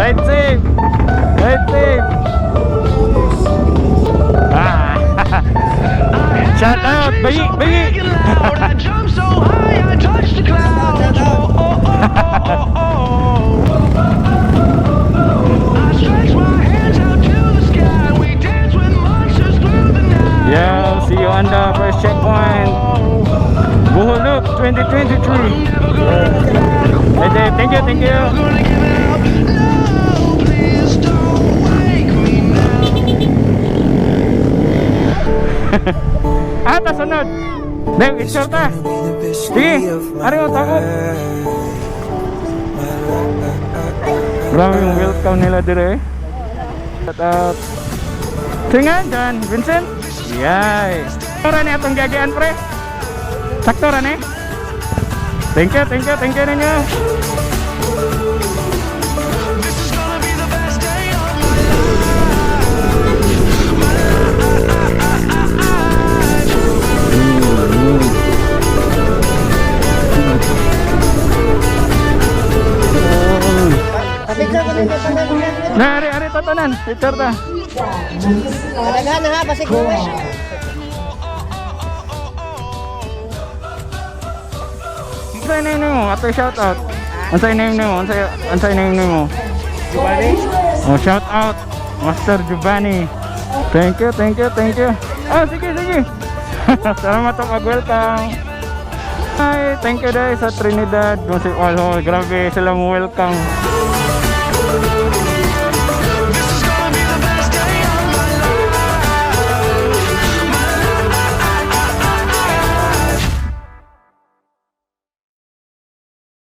Ride safe. Ride safe. Ah. Shout out, bayi, bayi. I jumped so high, I touched the clouds. Oh. I stretched my hands out to the sky. We danced with monsters through the night. Yeah, see you on the first checkpoint. Bohol Loop 2023. Hey, Dave, thank you, thank you. Gonna give it up. No, please don't wake me now. Ah, tasunod. Dave, picture ta. Sige, ari mo, takot. Grabe yung welcome nila dire. Shout out. Tingan dyan, Vincent. Yay. Sakto ra ni atong gagian, pre. Sakto ra ni. Thank you, thank you, thank you ninyo. This is gonna be the best day of my life. My life. Picture ko ninyo tanan. Na, ari, ari, tatanan. Picture ta. Daghan na ha, basig mo. Unsay name nimo? Ato shout out. Unsay name nimo? Unsay name nimo? Giovanni. Oh, shout out Master Giovanni. Thank you, thank you, thank you. Ah, sige, sige. Salamat sa pag-welcome. Hi, thank you dahil sa Trinidad. Municipal Hall. Grabe sila mo welcome.